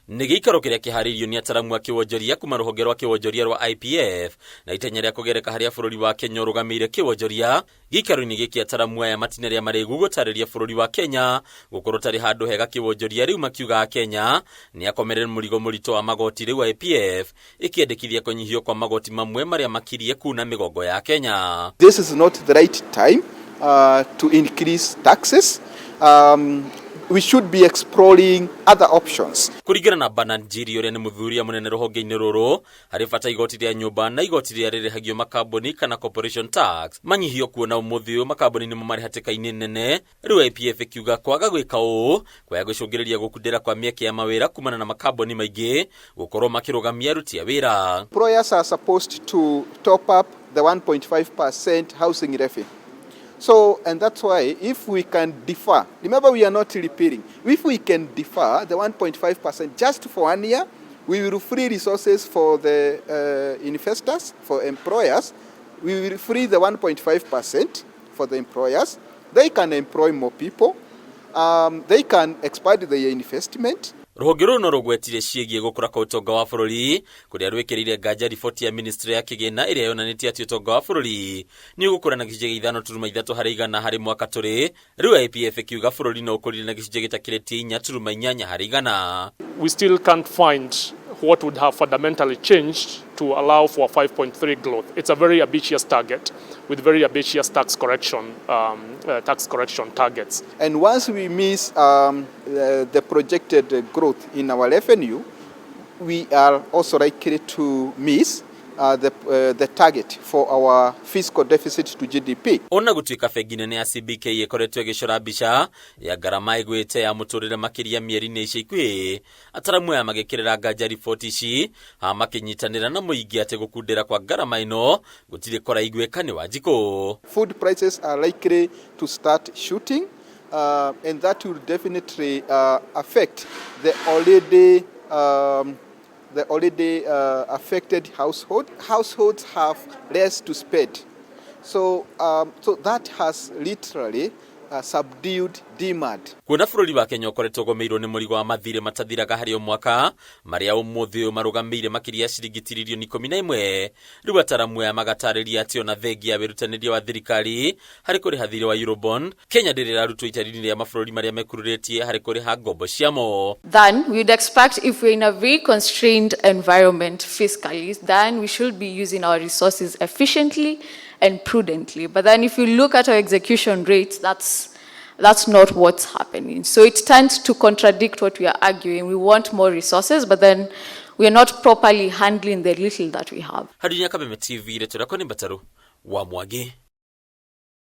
Nĩ gĩikaro kĩrĩa kĩharĩirio nĩ ataramu a kĩwonjoria kuma rũhonge rwa kĩwonjoria rwa IPF na itanya rĩa kũgereka harĩa bũrũri wa Kenya ũrũgamĩire kĩwonjoria. Gĩikaro-inĩ gĩkĩ ataramu aya matina rĩa marĩgu gũtarĩria bũrũri wa Kenya gũkorwo tarĩ handũ hega kĩwonjoria, rĩu makiuga Kenya nĩ akomerere mũrigo mũritũ wa magoti, rĩu IPF ĩkĩendekithia kũnyihio kwa magoti mamwe marĩa makirie kuna mĩgongo ya Kenya. This is not the right time to increase taxes. We should be exploring other options. Kũringana na Bernard Njiri, ũrĩa nĩ mũthuthuria mũnene rũhonge-inĩ rũrũ, harĩ bata igoti rĩa nyũmba na igoti rĩrĩa rĩrĩhagio makambuni kana corporation tax manyihio, kuona ũmũthĩ ũyũ makambuni nĩmo marĩ hatĩka-inĩ nene, rĩu IPF ĩkiuga kwaga gwĩka ũũ kwaya gũcũngĩrĩria gũkundĩra kwa mĩeke ya mawĩra kumana na makambuni maingĩ gũkorwo makĩrũgamia aruti a wĩra. Employers are supposed to top up the 1.5% housing levy. So, and that's why if we can defer, remember we are not repealing, if we can defer the 1.5% just for one year, we will free resources for the investors, for employers. We will free the 1.5% for the employers. They can employ more people. They can expand their investment. Rũhonge rũrũ no rũgwetire ciĩgiĩ gũkũra kwa ũtonga wa bũrũri, kũrĩa rwĩkĩrĩire nganja riboti ya ministry ya kĩgĩna ĩrĩa yonanĩtie atĩ ũtonga wa bũrũri nĩ ũgũkũra na 5.3% harĩ mwaka tũrĩ, rĩu IPF ĩkiuga bũrũri no ũkũrire na gĩcunjĩ gĩtakĩrĩtie 4.8%. We still can't find what would have fundamentally changed to allow for 5.3 growth. It's a very ambitious target with very ambitious tax correction targets. And once we miss the projected growth in our revenue, we are also likely to miss the target for our fiscal deficit to GDP. Ona gũtuĩka bengi nene ya CBK ĩkoretwo ĩgĩcora mbica ya ngarama ĩgwĩte ya mũtũrĩre makĩria mĩeri-inĩ ica ikuhĩ, ataramu aya magĩkĩrĩra nganja riboti ici haha, makĩnyitanĩra na mũingĩ atĩ gũkundĩra kwa ngarama ĩno gũtirĩ kũraiguĩka nĩ Wanjikũ. Food prices are likely to start shooting, and that will definitely affect the already affected household. Households have less to spend. So that has literally subdued demand. Kuona bũrũri wa Kenya ũkoretwo ũgũmĩirwo nĩ mũrigo wa mathirĩ matathiraga harĩ o mwaka, marĩa ũmũthĩ ũyũ marũgamĩire makĩria ya ciringi tiririoni 11, rĩu ataramu aya magatarĩria atĩ ona thengia ya wĩrutanĩria wa thirikari harĩ kũrĩha thirĩ wa Eurobond, Kenya ndĩrĩ ĩrarutwo itari-inĩ rĩa mabũrũri marĩa mekururĩtie harĩ kũrĩha ngombo ciamo. Then we'd expect if we're in a very constrained environment fiscally, then we should be using our resources efficiently and prudently. But then if you look at our execution rates, that's not what's happening. So it tends to contradict what we are arguing. We want more resources, but then we are not properly handling the little that we have. Hadinya Kameme TV, rĩtũ rĩakwa nĩ Mbataru wa Mwangi.